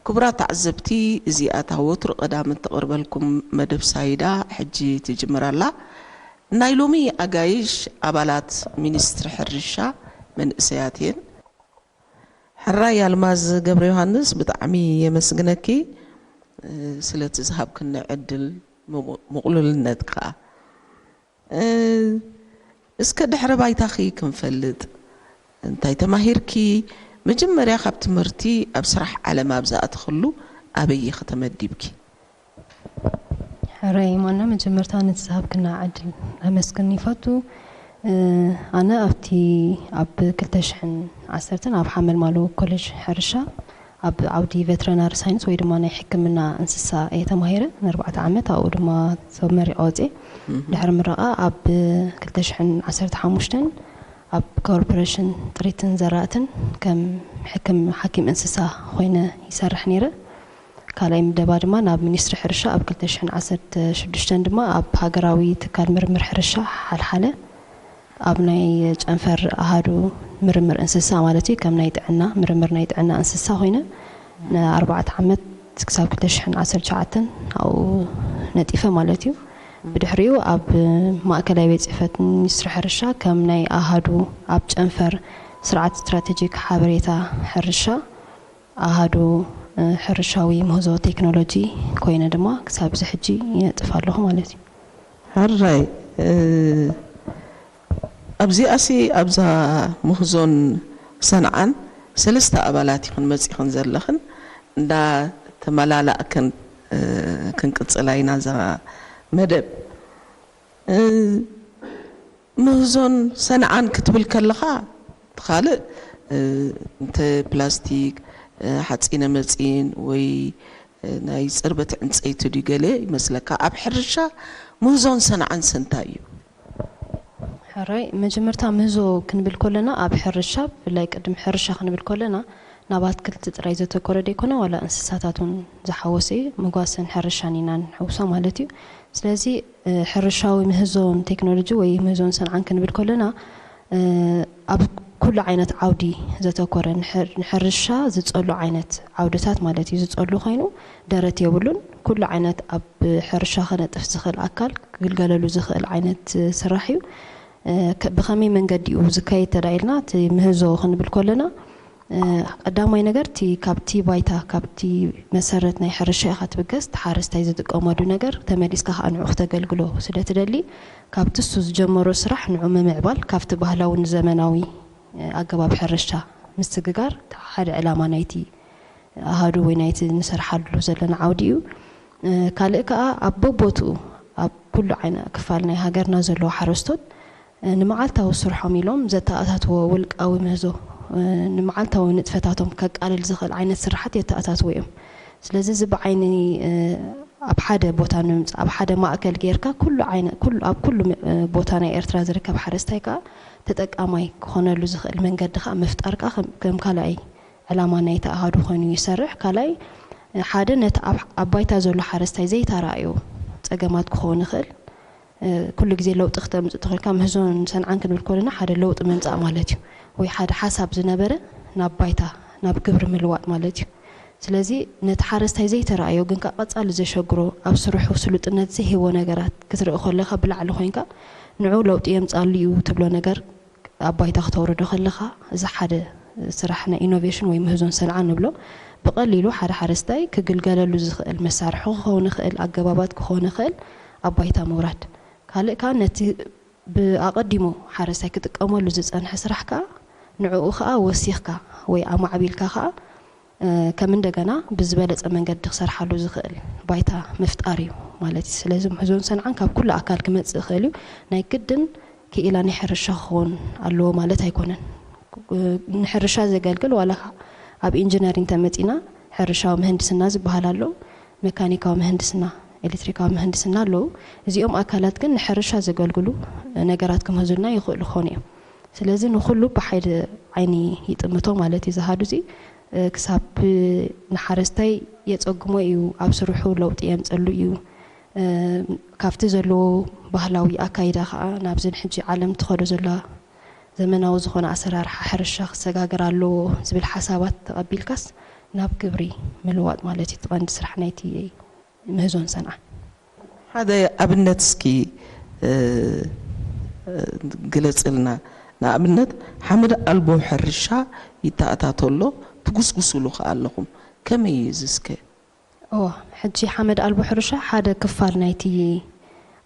ክቡራት ተዓዘብቲ፣ እዚኣ እታ ወትሩ ቀዳም እትቐርበልኩም መደብ ሳይዳ ሕጂ ትጅምር ኣላ። ናይ ሎሚ ኣጋይሽ ኣባላት ሚኒስትሪ ሕርሻ መንእሰያት እየን። ሕራይ ኣልማዝ ገብረ ዮሃንስ፣ ብጣዕሚ የመስግነኪ፣ እ፣ ስለቲ ዝሃብክኒ ዕድል፣ ምሙ-፣ ምቕሉልነት ከኣ። እ፣ እስከ ድሕረ ባይታኺ ክንፈልጥ፣ እንታይ ተማሂርኪ? መጀመርያ ካብ ትምህርቲ ኣብ ስራሕ ዓለም ኣብ ዝኣተኽሉ ኣበይ ኢኺ ተመዲብኪ? ሕራይ ማና፣ መጀመርታ ነቲ ዝሃብክና ዕድል ኣመስግን ይፈቱ። እ፣ ኣነ ኣብቲ፣ ኣብ ክልተ ሽሕን ዓሰርተን ኣብ ሓመልማሎ ኮሌጅ ሕርሻ ኣብ ዓውዲ ቬተሪናሪ ሳይንስ ወይ ድማ ናይ ሕክምና እንስሳ እየ ተማሂረ። ንኣርባዕተ ዓመት ኣብኡ ድማ ተመሪቐ ወፅየ። ድሕሪ ምረቓ ኣብ ክልተ ሽሕን ዓሰርተ ሓሙሽተን ኣብ ኮርፖሬሽን ጥሪትን ዘራእትን ከም ሕክም-፣ ሓኪም እንስሳ ኮይነ ይሰርሕ ነይረ። ካልኣይ ምደባ ድማ ናብ ሚኒስትሪ ሕርሻ፣ ኣብ ክልተ ሽሕን ዓሰርተ ሽዱሽተን ድማ ኣብ ሃገራዊ ትካል ምርምር ሕርሻ ሓልሓለ ኣብ ናይ ጨንፈር ኣሃዱ ምርምር እንስሳ ማለት እዩ፣ ከም ናይ ጥዕና፣ ምርምር ናይ ጥዕና እንስሳ ኮይነ ንኣርባዕተ ዓመት ክሳብ ክልተ ሽሕን ዓሰርተ ትሽዓተን ኣብኡ ነጢፈ ማለት እዩ። ብድሕሪኡ ኣብ ማእከላይ ቤት ጽሕፈት ሚኒስትሪ ሕርሻ ከም ናይ ኣሃዱ ኣብ ጨንፈር ስርዓት ስትራቴጂክ ሓበሬታ ሕርሻ ኣሃዱ፣ እ፣ ሕርሻዊ ምህዞ ቴክኖሎጂ ኮይነ ድማ ክሳብ እዚ ሕጂ ይነጥፍ ኣለኹ ማለት እዩ። ሕራይ፣ እ፣ ኣብዚኣሲ ኣብዛ ምህዞን ሰንዓን ሰለስተ ኣባላት ኢኽን መጺኽን ዘለኽን፣ እንዳተመላላእክን፣ እ፣ ክንቅጽላ ኢና እዛ መደብ። እ፣ ምህዞን ሰንዓን ክትብል ከለኻ፣ እቲ ካልእ፣ እ፣ እንተ ፕላስቲክ፣ እ፣ ሓፂነ መፂን ወይ፣ እ፣ ናይ ፅርበት ዕንፀይቲ ድዩ ገለ ይመስለካ? ኣብ ሕርሻ ምህዞን ሰንዓን ሰንታይ እዩ? ሕራይ፣ መጀመርታ ምህዞ ክንብል ከለና ኣብ ሕርሻ፣ ብፍላይ ቅድም ሕርሻ ክንብል ከለና ናብ ኣትክልቲ ጥራይ ዘተኮረ ደይኮነ፣ ዋላ እንስሳታት እውን ዝሓወሰ እዩ። ምጓሰን ሕርሻን ኢና ንሕውሶ ማለት እዩ። ስለዚ፣ እ፣ ሕርሻዊ ምህዞን ቴክኖሎጂ ወይ ምህዞን ሰንዓን ክንብል ከለና፣ እ፣ ኣብ ኩሉ ዓይነት ዓውዲ ዘተኮረ፣ ንሕር-፣ ንሕርሻ ዝጸሉ ዓይነት ዓውድታት ማለት እዩ። ዝጸሉ ኮይኑ ደረት የብሉን። ኩሉ ዓይነት ኣብ ሕርሻ ከነጥፍ ዝኽእል ኣካል ክግልገለሉ ዝኽእል ዓይነት ስራሕ እዩ። እ፣ ከ-፣ ብኸመይ መንገዲ እዩ ዝካየድ ተዳ ኢልና፣ እቲ ምህዞ ክንብል ከለና፣ እ፣ ቀዳማይ ነገር እቲ ካብቲ ባይታ፣ ካብቲ መሰረት ናይ ሕርሻ ኢኻ ትብገስ፣ እቲ ሓረስታይ ዝጥቀመሉ ነገር ተመሊስካ ከዓ ንዑ ክተገልግሎ ስለ ትደሊ፣ ካብቲ እሱ ዝጀመሮ ስራሕ ንዑ ምምዕባል፣ ካብቲ ባህላዊ ንዘመናዊ፣ እ፣ ኣገባብ ሕርሻ ምስግጋር፣ እቲ ሓደ ዕላማ ናይቲ ኣሃዱ ወይ ናይቲ ንሰርሓሉ ዘለና ዓውዲ እዩ። እ፣ ካልእ ከዓ ኣብ በቦትኡ ኣብ ኩሉ ዓይነ ክፋል ናይ ሃገርና ዘለዉ ሓረስቶት፣ እ፣ ንመዓልታዊ ስርሖም ኢሎም ዘተኣታትዎ ውልቃዊ ምህዞ፣ እ፣ ንመዓልታዊ ንጥፈታቶም ከቃልል ዝኽእል ዓይነት ስራሓት የተኣታትዎ እዮም። ስለዚ እዚ ብዓይኒ፣ እ፣ ኣብ ሓደ ቦታ ንምምጻእ፣ ኣብ ሓደ ማእከል ጌርካ ኩሉ ዓይነ-፣ ኩሉ፣ ኣብ ኩሉ፣ እ፣ ቦታ ናይ ኤርትራ ዝርከብ ሓረስታይ ከኣ ተጠቃማይ ክኾነሉ ዝኽእል መንገዲ ከኣ ምፍጣር ከኣ ከም፣ ከም ካልኣይ ዕላማ ናይቲ ኣሃዱ ኮይኑ ይሰርሕ። ካልኣይ፣ ሓደ ነቲ ኣብ፣ ኣብ ባይታ ዘሎ ሓረስታይ ዘይተራእዮ ጸገማት ክኸውን ይኽእል። እ፣ ኩሉ ግዜ ለውጢ ክተምጽእ ተኾይንካ፣ ምህዞን ሰንዓን ክንብል ከለና ሓደ ለውጢ ምምጻእ ማለት እዩ። ወይ ሓደ ሓሳብ ዝነበረ ናብ ባይታ፣ ናብ ግብሪ ምልዋጥ ማለት እዩ። ስለዚ ነቲ ሓረስታይ ዘይተራእዮ ግን ከኣ ቀጻሊ ዘሸግሮ፣ ኣብ ስርሑ ስሉጥነት ዘይህቦ ነገራት ክትርኢ ከለኻ ብላዕሊ ኮይንካ ንዑ ለውጢ የምጻሉ እዩ ትብሎ ነገር ኣብ ባይታ ክተውርዶ ከለኻ፣ እዚ ሓደ ስራሕ ናይ ኢኖቬሽን ወይ ምህዞን ሰንዓ ንብሎ። ብቐሊሉ ሓደ ሓረስታይ ክግልገለሉ ዝኽእል መሳርሒ ክኸውን ይኽእል፣ ኣገባባት ክኸውን ይኽእል፣ ኣብ ባይታ ምውራድ። ካልእ ከኣ ነቲ ብኣቐዲሙ ሓረስታይ ክጥቀመሉ ዝጸንሐ ስራሕ ከኣ ንዕኡ ከኣ ወሲኽካ ወይ ኣማዕቢልካ ከኣ እ፣ ከም እንደገና ብዝበለጸ መንገዲ ክሰርሓሉ ዝኽእል ባይታ ምፍጣር እዩ ማለት እዩ። ስለዚ ምህዞን ሰንዓን ካብ ኩሉ ኣካል ክመጽእ ይኽእል እዩ። ናይ ግድን ክኢላ ናይ ሕርሻ ክኸውን ኣለዎ ማለት ኣይኮነን። እ፣ ንሕርሻ ዘገልግል ዋላ ኣብ ኢንጂነሪንግ ተመጺና ሕርሻዊ ምህንድስና ዝበሃል ኣሎ፣ መካኒካዊ ምህንድስና፣ ኤሌክትሪካዊ ምህንድስና ኣለዉ። እዚኦም ኣካላት ግን ንሕርሻ ዘገልግሉ ነገራት ክምህዙልና ይኽእሉ ክኾኑ እዮም። ስለዚ ንኹሉ ብሓይሊ ዓይኒ ይጥምቶ ማለት እዩ። ዝሃዱ እዚ፣ እ፣ ክሳብ ንሓረስታይ የጸግሞ እዩ፣ ኣብ ስርሑ ለውጢ የምጸሉ እዩ። እ፣ ካብቲ ዘለዎ ባህላዊ ኣካይዳ ከኣ ናብዚ ንሕጂ ዓለም ትኸዶ ዘላ ዘመናዊ ዝኾነ ኣሰራርሓ ሕርሻ ክሰጋገር ኣለዎ ዝብል ሓሳባት ተቐቢልካስ ናብ ግብሪ ምልዋጥ ማለት እዩ። እቲ ቀንዲ ስራሕ ናይቲ ምህዞን ሰንዓ። ሓደ ኣብነት እስኪ ግለጽልና። ንኣብነት ሓመድ ኣልቦ ሕርሻ ይተኣታቶ ኣሎ፣ ትጉስጉስሉ ከኣ ኣለኹም። ከመይ እዩ እዚ እስከ? እዋ፣ ሕጂ ሓመድ ኣልቦ ሕርሻ ሓደ ክፋል ናይቲ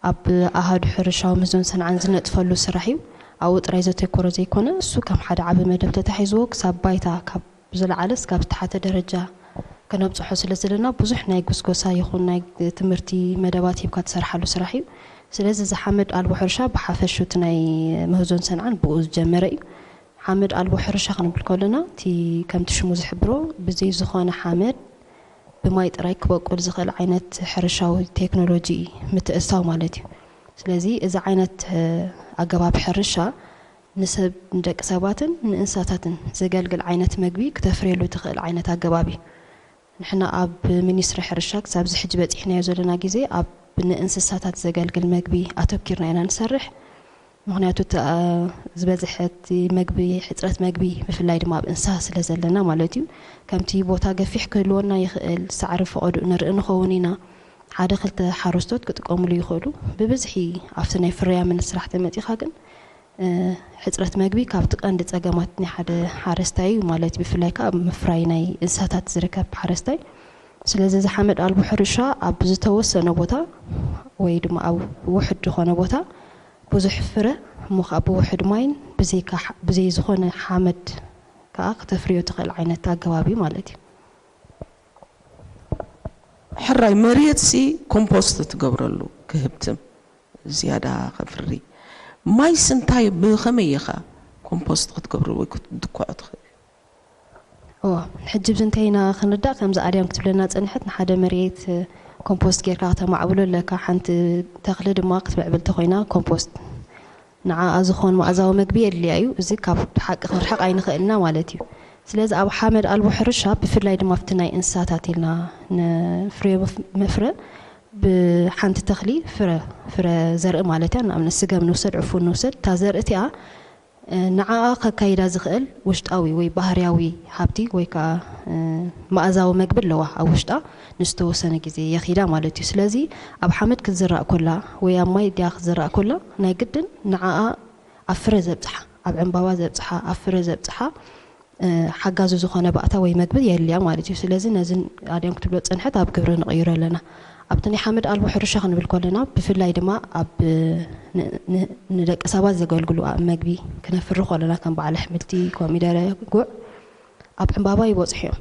ኣብ ኣሃዱ ሕርሻዊ ምህዞን ሰንዓን ዝነጥፈሉ ስራሕ እዩ። ኣብኡ ጥራይ ዘተኮረ ዘይኮነ፣ እሱ ከም ሓደ ዓቢ መደብ ተታሒዝዎ ክሳብ ባይታ ካብ ዝለዓለ እስካብ ዝተሓተ ደረጃ ከነብጽሖ ስለ ዘለና ብዙሕ ናይ ጉስጎሳ ይኹን ናይ ትምህርቲ መደባት ሂብካ ትሰርሓሉ ስራሕ እዩ። ስለዚ እዚ ሓመድ ኣልቦ ሕርሻ ብሓፈሹ እቲ ናይ ምህዞን ሰንዓን ብኡ ዝጀመረ እዩ። ሓመድ ኣልቦ ሕርሻ ክንብል ከለና እቲ ከምቲ ሽሙ ዝሕብሮ ብዘይ ዝኾነ ሓመድ ብማይ ጥራይ ክበቁል ዝኽእል ዓይነት ሕርሻዊ ቴክኖሎጂ እዩ ምትእስሳው ማለት እዩ። ስለዚ እዚ ዓይነት ኣገባብ ሕርሻ ንሰብ ንደቂ ሰባትን ንእንስሳታትን ዘገልግል ዓይነት መግቢ ክተፍርየሉ ትኽእል ዓይነት ኣገባብ እዩ። ንሕና ኣብ ሚኒስትሪ ሕርሻ ክሳብ እዚ ሕጂ በፂሕናዮ ዘለና ግዜ ኣብ ንእንስሳታት ዘገልግል መግቢ ኣተኪርና ኢና ንሰርሕ። ምክንያቱ እቲ ዝበዝሐ እቲ መግቢ ሕፅረት መግቢ ብፍላይ ድማ ኣብ እንስሳ ስለ ዘለና ማለት እዩ። ከምቲ ቦታ ገፊሕ ክህልወና ይኽእል፣ ሳዕሪ ፈቐድኡ ንርኢ ንኸውን ኢና። ሓደ ክልተ ሓረስቶት ክጥቀምሉ ይኽእሉ። ብብዝሒ ኣብቲ ናይ ፍርያምን ስራሕ ተመፂኻ ግን ሕፅረት መግቢ ካብቲ ቀንዲ ፀገማት ናይ ሓደ ሓረስታይ እዩ ማለት እዩ። ብፍላይ ከዓ ኣብ ምፍራይ ናይ እንስሳታት ዝርከብ ሓረስታይ። ስለዚ እዚ ሓመድ ኣልቦ ሕርሻ ኣብ ዝተወሰነ ቦታ ወይ ድማ ኣብ ውሕድ ዝኾነ ቦታ ብዙሕ ፍረ እሞ ከዓ ብውሕድ ማይን ብዘይካ ብዘይ ዝኾነ ሓመድ ከዓ ክተፍርዮ ትኽእል ዓይነት ኣገባብ እዩ ማለት እዩ። ሕራይ መሬት ሲ ኮምፖስት ትገብረሉ ክህብትም ዝያዳ ከፍሪ ማይስ እንታይ ብኸመይ ኢኻ ኮምፖስት ክትገብሩ ወይ ክትድኩዖ ትኽእል? እዋ ሕጂ ብዚ እንታይ ኢና ክንርዳእ ከምዚ ኣድያም ክትብለና ፀንሐት ንሓደ መሬት ኮምፖስት ጌርካ ክተማዕብሎ ኣለካ ሓንቲ ተኽሊ ድማ ክትምዕብል ተኮይና ኮምፖስት ንዓኣ ዝኾን መኣዛዊ መግቢ የድልያ እዩ። እዚ ካብ ሓቂ ክንርሕቕ ኣይንኽእልና ማለት እዩ። ስለዚ ኣብ ሓመድ ኣልቦ ሕርሻ ብፍላይ ድማ ኣብቲ ናይ እንስሳታት ኢልና ንፍርዮ መፍረ ብሓንቲ ተኽሊ ፍረ ፍረ ዘርኢ ማለት እያ። ንኣብነት ስገም ንውሰድ፣ ዕፉን ንውሰድ፣ እታ ዘርኢ እቲኣ ንዓኣ ከካይዳ ዝኽእል ውሽጣዊ ወይ ባህርያዊ ሃብቲ ወይ ከዓ መኣዛዊ መግቢ ኣለዋ ኣብ ውሽጣ ንዝተወሰነ ግዜ የኺዳ ማለት እዩ። ስለዚ ኣብ ሓመድ ክትዝራእ ኮላ ወይ ኣብ ማይ ድያ ክትዝራእ ኮላ ናይ ግድን ንዓኣ ኣብ ፍረ ዘብፅሓ ኣብ ዕምባባ ዘብፅሓ ኣብ ፍረ ዘብፅሓ ሓጋዚ ዝኾነ ባእታ ወይ መግቢ የድልያ ማለት እዩ። ስለዚ ነዚ ኣድያም ክትብሎ ዝፀንሐት ኣብ ግብሪ ንቕይሮ ኣለና። ኣብቲ ናይ ሓመድ ኣልቦ ሕርሻ ክንብል ከለና ብፍላይ ድማ ኣብ ንደቂ ሰባት ዘገልግሉ ኣብ መግቢ ክነፍሪ ከለና ከም በዓል ኣሕምልቲ፣ ኮሚደረ፣ ጉዕ ኣብ ዕምባባ ይበፅሑ እዮም።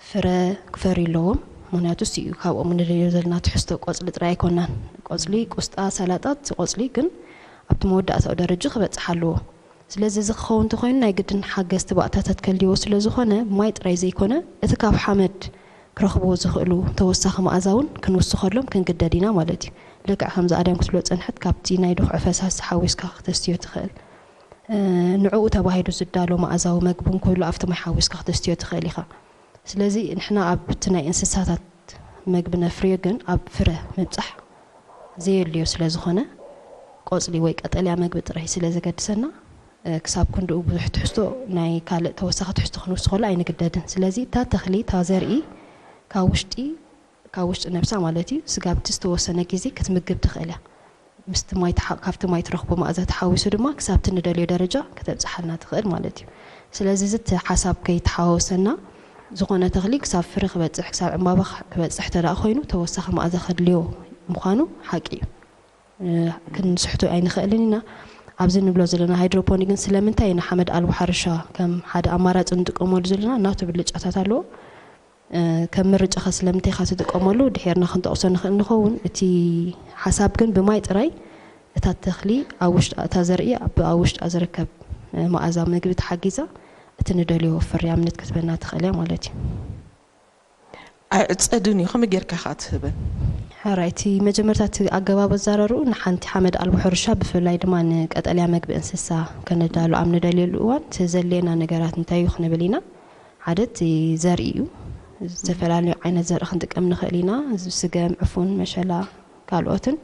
ፍረ ክፈርዩ ኣለዎም። ምክንያቱ እሱ እዩ ካብኦም ንደልዮ ዘለና ትሕዝቶ ቆፅሊ ጥራይ ኣይኮናን። ቆፅሊ፣ ቁስጣ፣ ሰላጣ እቲ ቆፅሊ ግን ኣብቲ መወዳእታዊ ደረጃ ክበፅሕ ኣለዎ። ስለዚ እዚ ክኸውን እንተኾይኑ ናይ ግድን ሓገዝቲ ባእታታት ከልድዎ ስለ ዝኾነ ማይ ጥራይ ዘይኮነ እቲ ካብ ሓመድ ክረኽብዎ ዝኽእሉ ተወሳኺ መኣዛ እውን ክንውስኸሎም ክንግደድ ኢና ማለት እዩ። ልክዕ ከምዚ ኣድያም ክትብሎ ዝፀንሐት ካብቲ ናይ ድኹዒ ፈሳሲ ሓዊስካ ክተስትዮ ትኽእል። ንዕኡ ተባሂሉ ዝዳሎ መኣዛዊ መግቢ እውን ክህሉ ኣብቲ ማይ ሓዊስካ ክተስትዮ ትኽእል ኢኻ። ስለዚ ንሕና ኣብቲ ናይ እንስሳታት መግቢ ነፍርዮ ግን ኣብ ፍረ ምብፃሕ ዘየድልዮ ስለ ዝኾነ ቆፅሊ ወይ ቀጠልያ መግቢ ጥራይ ስለ ዘገድሰና ክሳብ ክንድኡ ብዙሕ ትሕዝቶ ናይ ካልእ ተወሳኺ ትሕዝቶ ክንውስኸሉ ኣይንግደድን። ስለዚ እታ ተኽሊ እታ ዘርኢ ካብ ውሽጢ ካብ ውሽጢ ነብሳ ማለት እዩ ስጋብቲ ዝተወሰነ ግዜ ክትምግብ ትኽእል እያ። ምስቲ ማይ ተሓ- ካብቲ ማይ ትረኽቦ መኣዛ ተሓዊሱ ድማ ክሳብቲ ንደልዮ ደረጃ ከተብፅሓልና ትኽእል ማለት እዩ። ስለዚ እዚ እቲ ሓሳብ ከይተሓዋወሰና ዝኾነ ተኽሊ ክሳብ ፍረ ክበፅሕ ክሳብ ዕምባባ ክበፅሕ ተደኣ ኮይኑ ተወሳኺ መኣዛ ከድልዮ ምዃኑ ሓቂ እዩ። ክንስሕቶ ኣይንኽእልን ኢና። ኣብዚ ንብሎ ዘለና ሃይድሮፖኒክ ግን ስለምንታይ ኢና ሓመድ ኣልቦ ሓርሻ ከም ሓደ ኣማራፂ ንጥቀመሉ ዘለና ናቱ ብልጫታት ኣለዎ። ከም ምርጫኻ ስለምንታይ ኢኻ ትጥቀመሉ ድሒርና ክንጠቕሶ ንኽእል ንኸውን። እቲ ሓሳብ ግን ብማይ ጥራይ እታ ተኽሊ ኣብ ውሽጣ እታ ዘርኢ ኣብ ውሽጣ ዝርከብ መኣዛ ምግቢ ተሓጊዛ እቲ ንደልዮ ፍርያምነት ክትበና ትኽእል እያ ማለት እዩ። ኣይዕፀድን እዩ ከመይ ጌርካ ኢኻ ትህበን? ሕራይ እቲ መጀመርታ እቲ ኣገባብ ኣዛራርኡ ንሓንቲ ሓመድ ኣልቦ ሕርሻ ብፍላይ ድማ ንቀጠልያ መግቢ እንስሳ ከነዳሉ ኣብ ንደልየሉ እዋን እቲ ዘድልየና ነገራት እንታይ እዩ ክንብል ኢና። ሓደ እቲ ዘርኢ እዩ። ዝተፈላለዩ ዓይነት ዘርኢ ክንጥቀም ንኽእል ኢና። ስገም፣ ዕፉን፣ መሸላ ካልኦትን።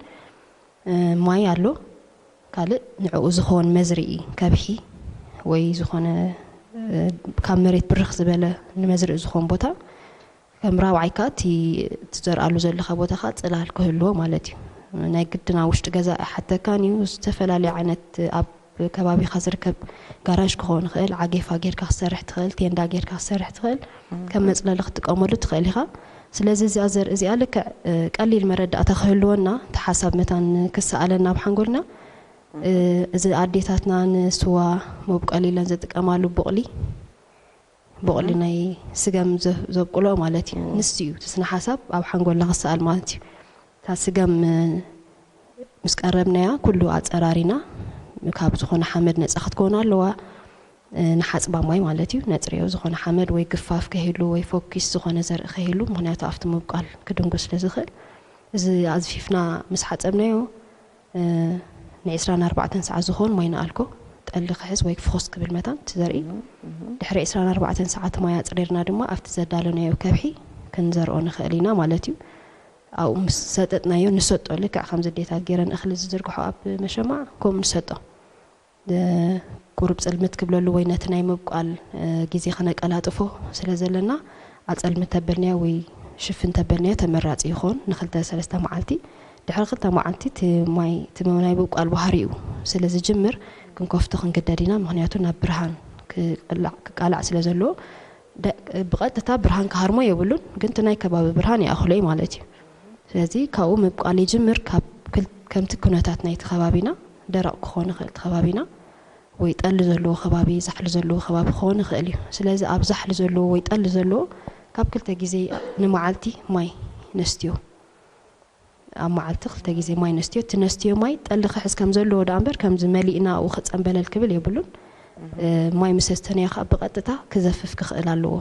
ማይ ኣሎ። ካልእ ንዕኡ ዝኸውን መዝርኢ ከብሒ ወይ ዝኾነ ካብ መሬት ብርኽ ዝበለ ንመዝርእ ዝኾን ቦታ ከም ራብዓይ ከኣ እቲ ትዘርኣሉ ዘለኻ ቦታ ከኣ ጽላል ክህልዎ ማለት እዩ። ናይ ግድን ኣብ ውሽጢ ገዛ ኣይሓተካን እዩ። ዝተፈላለዩ ዓይነት ኣብ ከባቢኻ ዝርከብ ጋራዥ ክኸውን ይኽእል፣ ዓጌፋ ጌርካ ክሰርሕ ትኽእል፣ ቴንዳ ጌርካ ክሰርሕ ትኽእል፣ ከም መጽለሊ ክትጥቀመሉ ትኽእል ኢኻ። ስለዚ እዚኣ ዘርኢ እዚኣ ልክዕ ቀሊል መረዳእታ ክህልወና እቲ ሓሳብ መታን ክሰኣለና ኣብ ሓንጎልና እዚ ኣዴታትና ንስዋ መብቀሊ ኢለን ዝጥቀማሉ ቡቕሊ ቡቕሊ ናይ ስገም ዘብቁሎ ማለት እዩ። ንሱ እዩ እቲ ስነ ሓሳብ ኣብ ሓንጎልና ክሰኣል ማለት እዩ። እታ ስገም ምስ ቀረብናያ ኩሉ ኣፀራሪና ካብ ዝኾነ ሓመድ ነፃ ክትከውን ኣለዋ። ንሓፅባ ማይ ማለት እዩ ነፅርዮ። ዝኾነ ሓመድ ወይ ግፋፍ ከይህሉ ወይ ፎኪስ ዝኾነ ዘርኢ ከይህሉ፣ ምክንያቱ ኣብቲ ምብቃል ክድንጉ ስለ ዝኽእል። እዚ ኣዝፊፍና ምስ ሓፀብናዮ ን24 ሰዓት ዝኾን ማይ ንኣልኮ ጠሊ ክሕዝ ወይ ክፍኹስ ክብል መታን እቲ ዘርኢ። ድሕሪ 24 ሰዓት ማይ ኣፅሪርና ድማ ኣብቲ ዘዳለናዮ ከብሒ ክንዘርኦ ንኽእል ኢና ማለት እዩ። ኣብኡ ምስ ሰጠጥናዮ ንሰጦ፣ ልክዕ ከም ዘዴታት ገይረን እኽሊ ዝዝርግሖ ኣብ መሸማዕ ከምኡ ንሰጦ። ቁሩብ ጽልምት ክብለሉ ወይ ነቲ ናይ ምብቋል ግዜ ክነቀላጥፎ ስለ ዘለና ኣጸልሚ ተበልናዮ ወይ ሽፍን ተበልናዮ ተመራጺ ይኾን ንክልተ ሰለስተ መዓልቲ። ድሕሪ ክልተ መዓልቲ እቲ ማይ እቲ ናይ ምብቋል ባህሪኡ ስለ ዝጅምር ክንከፍቶ ክንግደድ ኢና። ምኽንያቱ ናብ ብርሃን ክቃላዕ ስለ ዘለዎ ብቐጥታ ብርሃን ክሃርሞ የብሉን፣ ግን እቲ ናይ ከባቢ ብርሃን ይኣኽሎ እዩ ማለት እዩ። ስለዚ ካብኡ ምብቋል ይጅምር። ካብ ከምቲ ኩነታት ናይቲ ከባቢና ደረቕ ክኾን ይኽእል እቲ ከባቢና ወይ ጠሊ ዘለዎ ከባቢ ዛሕሊ ዘለዎ ከባቢ ክኾን ይኽእል እዩ። ስለዚ ኣብ ዛሕሊ ዘለዎ ወይ ጠሊ ዘለዎ ካብ ክልተ ግዜ ንመዓልቲ ማይ ነስትዮ። ኣብ መዓልቲ ክልተ ግዜ ማይ ነስትዮ። እቲ ነስትዮ ማይ ጠሊ ክሕዝ ከም ዘለዎ ደኣ እምበር ከምዚ መሊእና ኣብኡ ክጸንበለል ክብል የብሉን። ማይ ምስ ኣስተንዮ ከዓ ብቐጥታ ክዘፍፍ ክኽእል ኣለዎ።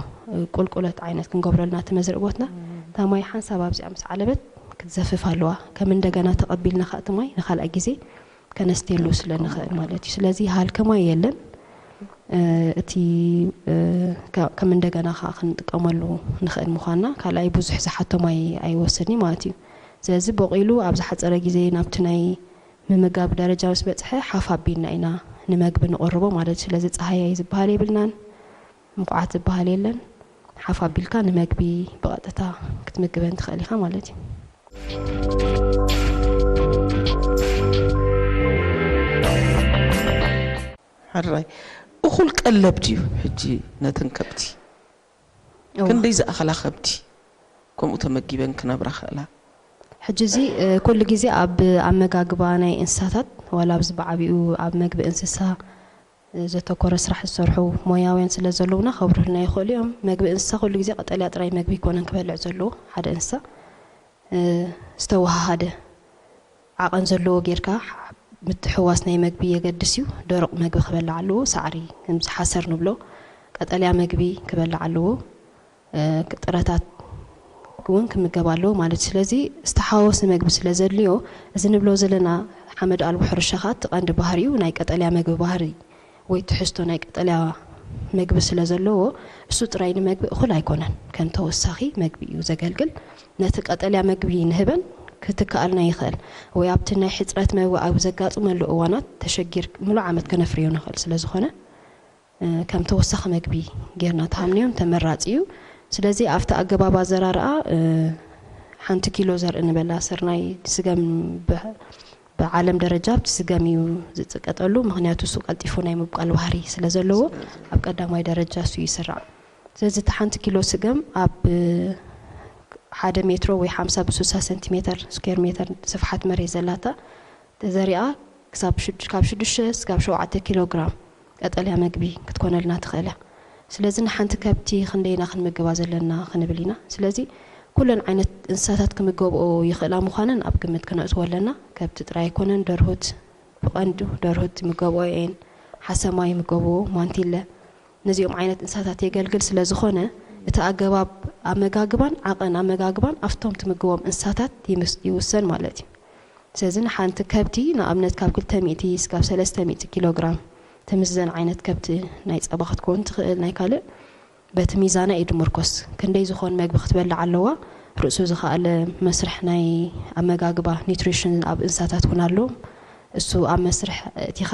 ቁልቁለት ዓይነት ክንገብረልና እቲ መዝርእ ቦትና እታ ማይ ሓንሳብ ኣብዚኣ ምስ ዓለበት ክትዘፍፍ ኣለዋ። ከም እንደገና ተቐቢልና ከዓ እቲ ማይ ንካልኣይ ግዜ ከነስትየሉ ስለ ንኽእል ማለት እዩ። ስለዚ ሃልኪ ማይ የለን። እቲ ከም እንደገና ከዓ ክንጥቀመሉ ንኽእል ምዃንና ካልኣይ ብዙሕ ዝሓቶ ማይ ኣይወስድን ማለት እዩ። ስለዚ በቂሉ ኣብ ዝሓፀረ ግዜ ናብቲ ናይ ምምጋብ ደረጃ ምስ በፅሐ ሓፍ ኣቢልና ኢና ንመግቢ ንቕርቦ ማለት እዩ። ስለዚ ፀሃያይ ዝበሃል የብልናን፣ ምቑዓት ዝበሃል የለን። ሓፍ ኣቢልካ ንመግቢ ብቐጥታ ክትምግበን ትኽእል ኢኻ ማለት እዩ። ሕራይ እኹል ቀለብ ድዩ ሕጂ ነተን ከብቲ? ክንደይ ዝኣኸላ ከብቲ ከምኡ ተመጊበን ክነብራ ክእላ? ሕጂ እዚ ኩሉ ግዜ ኣብ ኣመጋግባ ናይ እንስሳታት ዋላ ኣብዚ ብዓቢኡ ኣብ መግቢ እንስሳ ዘተኮረ ስራሕ ዝሰርሑ ሞያውያን ስለ ዘለውና ከብርህልና ይኽእሉ እዮም። መግቢ እንስሳ ኩሉ ግዜ ቀጠልያ ጥራይ መግቢ ኣይኮነን ክበልዕ ዘለዎ ሓደ እንስሳ ዝተወሃሃደ ዓቐን ዘለዎ ጌርካ ምትሕውዋስ ናይ መግቢ የገድስ እዩ። ደረቕ መግቢ ክበልዕ ኣለዎ። ሳዕሪ ከምዚ ሓሰር ንብሎ ቀጠልያ መግቢ ክበልዕ ኣለዎ። ጥረታት እውን ክምገብ ኣለዎ ማለት እዩ። ስለዚ ዝተሓዋወሰ መግቢ ስለ ዘድልዮ እዚ ንብሎ ዘለና ሓመድ ኣልቦ ሕርሻ ከዓ እቲ ቀንዲ ባህሪኡ ናይ ቀጠልያ መግቢ ባህሪ ወይ ትሕዝቶ ናይ ቀጠልያ መግቢ ስለ ዘለዎ እሱ ጥራይ ንመግቢ እኹል ኣይኮነን። ከም ተወሳኺ መግቢ እዩ ዘገልግል። ነቲ ቀጠልያ መግቢ ንህበን ክትከኣልና ይኽእል ወይ ኣብቲ ናይ ሕፅረት መግቢ ኣብ ዘጋጥመሉ እዋናት ተሸጊር ምሉእ ዓመት ከነፍርዮ ንኽእል ስለ ዝኾነ ከም ተወሳኺ መግቢ ጌርና ተሃምንዮን ተመራፂ እዩ። ስለዚ ኣብቲ ኣገባብ ኣዘራርኣ ሓንቲ ኪሎ ዘርኢ ንበላ ስርናይ ስገም ብዓለም ደረጃ ኣብቲ ስገም እዩ ዝፅቀጠሉ። ምኽንያቱ እሱ ቀልጢፉ ናይ ምብቃል ባህሪ ስለ ዘለዎ ኣብ ቀዳማይ ደረጃ እሱ ይስራዕ። ስለዚ እቲ ሓንቲ ኪሎ ስገም ኣብ ሓደ ሜትሮ ወይ ሓምሳ ብ ስሳ ሰንቲሜተር ስኩዌር ሜተር ስፍሓት መሬት ዘላታ ተዘሪኣ ክሳብ ካብ ሽዱሽተ ስጋብ ሸውዓተ ኪሎ ግራም ቀጠልያ መግቢ ክትኮነልና ትኽእል እያ። ስለዚ ንሓንቲ ከብቲ ክንደይና ክንምግባ ዘለና ክንብል ኢና። ስለዚ ኩለን ዓይነት እንስሳታት ክምገብኦ ይኽእላ ምዃነን ኣብ ግምት ክነእትዎ ኣለና። ከብቲ ጥራይ ኣይኮነን፣ ደርሁት ብቐንዱ ደርሁት ይምገብኦ እየን፣ ሓሰማ ይምገብዎ፣ ማንቲለ ነዚኦም ዓይነት እንስሳታት የገልግል ስለ ዝኾነ እቲ ኣገባብ ኣመጋግባን ዓቐን ኣመጋግባን ኣብቶም ትምግቦም እንስሳታት ይውሰን ማለት እዩ። ስለዚ ንሓንቲ ከብቲ ንኣብነት ካብ ክልተ ሚእቲ እስካብ ሰለስተ ሚእቲ ኪሎ ግራም ትምዘን ዓይነት ከብቲ ናይ ጸባ ክትከውን ትኽእል፣ ናይ ካልእ በቲ ሚዛና እዩ ድምርኮስ። ክንደይ ዝኾን መግቢ ክትበልዕ ኣለዋ፣ ርእሱ ዝኸኣለ መስርሕ ናይ ኣመጋግባ ኒትሪሽን ኣብ እንስሳታት እውን ኣሎ። እሱ ኣብ መስርሕ እቲኻ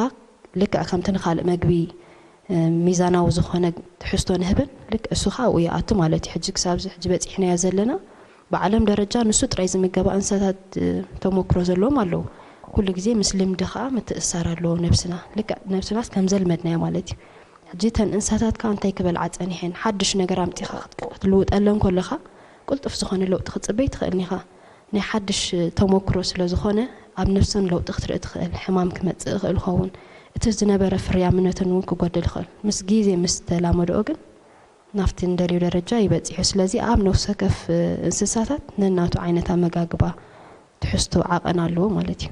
ልክዕ ከምቲ ንኻልእ መግቢ ሚዛናዊ ዝኾነ ትሕዝቶ ንህብን ልክ እሱ ከዓ ኣብኡ ይኣቱ ማለት እዩ። ሕጂ ክሳብዚ ሕጂ በፂሕናዮ ዘለና ብዓለም ደረጃ ንሱ ጥራይ ዝምገባ እንስሳታት ተሞክሮ ዘለዎም ኣለዉ። ኩሉ ግዜ ምስ ልምዲ ከዓ ምትእሳር ኣለዎ ነብስና። ልክዕ ነብስናስ ከም ዘልመድናዮ ማለት እዩ። ሕጂ እተን እንስሳታት ከዓ እንታይ ክበልዓ ፀኒሐን ሓድሽ ነገር ኣምፂኻ ክትልውጠለን ከለኻ ቁልጡፍ ዝኾነ ለውጢ ክትፅበይ ትኽእል ኢኻ። ናይ ሓድሽ ተሞክሮ ስለ ዝኾነ ኣብ ነብሰን ለውጢ ክትርኢ ትኽእል፣ ሕማም ክመፅእ ይኽእል ይኸውን፣ እቲ ዝነበረ ፍርያምነተን እውን ክጎድል ይኽእል። ምስ ግዜ ምስ ተላመድኦ ግን ናብቲ ንደልዮ ደረጃ ይበፅሑ። ስለዚ ኣብ ነፍሲ ወከፍ እንስሳታት ነናቱ ዓይነት ኣመጋግባ ትሕዝቶ ዓቐን ኣለዎ ማለት እዩ።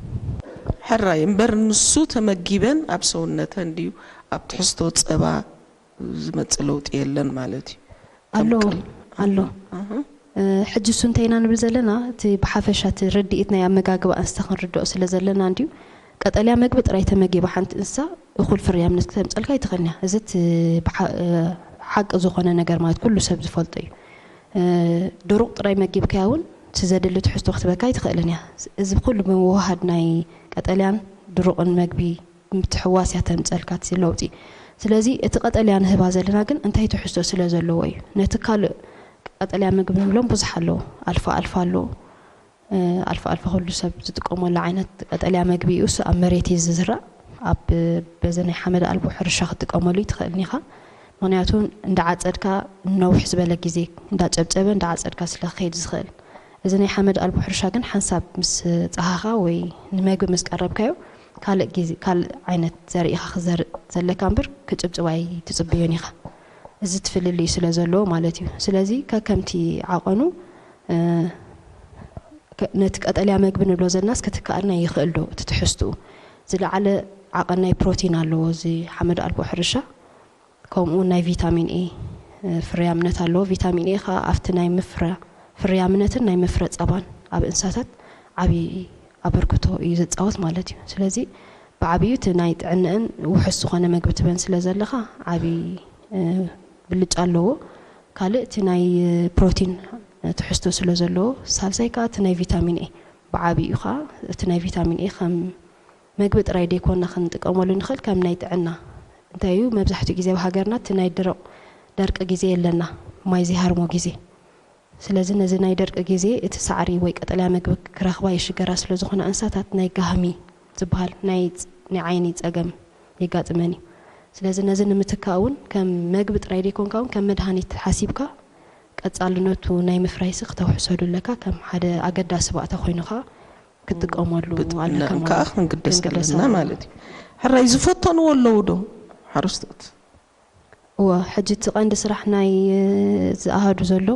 ሕራይ እምበር ንሱ ተመጊበን ኣብ ሰውነተን ድዩ ኣብ ትሕዝቶ ፀባ ዝመፅእ ለውጢ የለን ማለት እዩ። ኣሎ ኣሎ። ሕጂ እሱ እንታይ ኢና ንብል ዘለና? እቲ ብሓፈሻ እቲ ርድኢት ናይ ኣመጋግባ እንስሳ ክንርድኦ ስለ ዘለና እንድዩ። ቀጠልያ መግቢ ጥራይ ተመጊባ ሓንቲ እንስሳ እኹል ፍርያምነት ክተምፀልካ ኣይትኽእልን እያ። እዚ እቲ ሓቂ ዝኾነ ነገር ማለት ኩሉ ሰብ ዝፈልጦ እዩ። ድሩቕ ጥራይ መጊብካያ እውን እቲ ዘድሊ ትሕዝቶ ክትበካ ኣይትኽእልን እያ። እዚ ኩሉ ብምውህሃድ ናይ ቀጠልያን ድሩቕን መግቢ ምትሕውዋስ እያ ተምፀልካ እቲ ለውጢ። ስለዚ እቲ ቀጠልያ ንህባ ዘለና ግን እንታይ ትሕዝቶ ስለ ዘለዎ እዩ። ነቲ ካልእ ቀጠልያ ምግቢ ንብሎም ብዙሕ ኣለዉ። ኣልፋ ኣልፋ ኣለዉ። ኣልፋ ኣልፋ ኩሉ ሰብ ዝጥቀመሉ ዓይነት ቀጠልያ መግቢ እዩ። እሱ ኣብ መሬት እዩ ዝዝራእ። ኣብ በዚ ናይ ሓመድ ኣልቦ ሕርሻ ክትጥቀመሉ ይትኽእልን ኢኻ። ምኽንያቱ እንዳዓፀድካ ነውሕ ዝበለ ግዜ እንዳጨብጨበ እንዳዓፀድካ ስለ ክኸይድ ዝኽእል። እዚ ናይ ሓመድ ኣልቦ ሕርሻ ግን ሓንሳብ ምስ ፃሃኻ ወይ ንመግቢ ምስ ቀረብካዮ ካልእ ግዜ ካልእ ዓይነት ዘርኢ ኢኻ ክዘርእ ዘለካ እምበር ክጭብጭብ ኣይትፅበዮን ኢኻ። እዚ እቲ ፍልልይ ስለ ዘለዎ ማለት እዩ። ስለዚ ከከምቲ ዓቐኑ ነቲ ቀጠልያ መግቢ ንብሎ ዘለናስ ክትከኣልና ይኽእል ዶ? እቲ ትሕዝትኡ ዝለዓለ ዓቐን ናይ ፕሮቲን ኣለዎ እዚ ሓመድ ኣልቦ ሕርሻ። ከምኡ እውን ናይ ቪታሚን ኤ ፍርያምነት ኣለዎ። ቪታሚን ኤ ከዓ ኣብቲ ናይ ምፍረ ፍርያምነትን ናይ ምፍረ ፀባን ኣብ እንስሳታት ዓብዪ ኣበርክቶ እዩ ዘፃወት ማለት እዩ። ስለዚ ብዓብዩ እቲ ናይ ጥዕንአን ውሑስ ዝኾነ መግቢ ትበን ስለ ዘለኻ ዓብዪ ብልጫ ኣለዎ። ካልእ እቲ ናይ ፕሮቲን ትሕዝቶ ስለ ዘለዎ፣ ሳልሳይ ከዓ እቲ ናይ ቪታሚን ኤ ብዓብዩ ከዓ እቲ ናይ ቪታሚን ኤ ከም መግቢ ጥራይ ደይኮና ክንጥቀመሉ ንኽእል ከም ናይ ጥዕና እንታይ እዩ መብዛሕትኡ ግዜ ኣብ ሃገርና እቲ ናይ ድርቕ ደርቂ ግዜ የለና ማይ ዘይሃርሞ ግዜ ስለዚ ነዚ ናይ ደርቂ ግዜ እቲ ሳዕሪ ወይ ቀጠልያ መግቢ ክረኽባ ይሽገራ ስለ ዝኾና እንስሳታት ናይ ጋህሚ ዝበሃል ናይ ናይ ዓይኒ ጸገም የጋጥመን እዩ። ስለዚ ነዚ ንምትካእ እውን ከም መግቢ ጥራይ ደይኮንካ እውን ከም መድሃኒት ሓሲብካ ቀጻልነቱ ናይ ምፍራይሲ ክተውሕሰሉ ኣለካ ከም ሓደ ኣገዳሲ ባእታ ኮይኑ ከዓ ክትጥቀመሉ ኣለካ ማለት እዩ። ክንግደስ ኣለና ማለት እዩ። ሕራይ ዝፈተንዎ ኣለዉ ዶ ሓረስቶት? እወ፣ ሕጂ እቲ ቀንዲ ስራሕ ናይ ዝኣሃዱ ዘሎ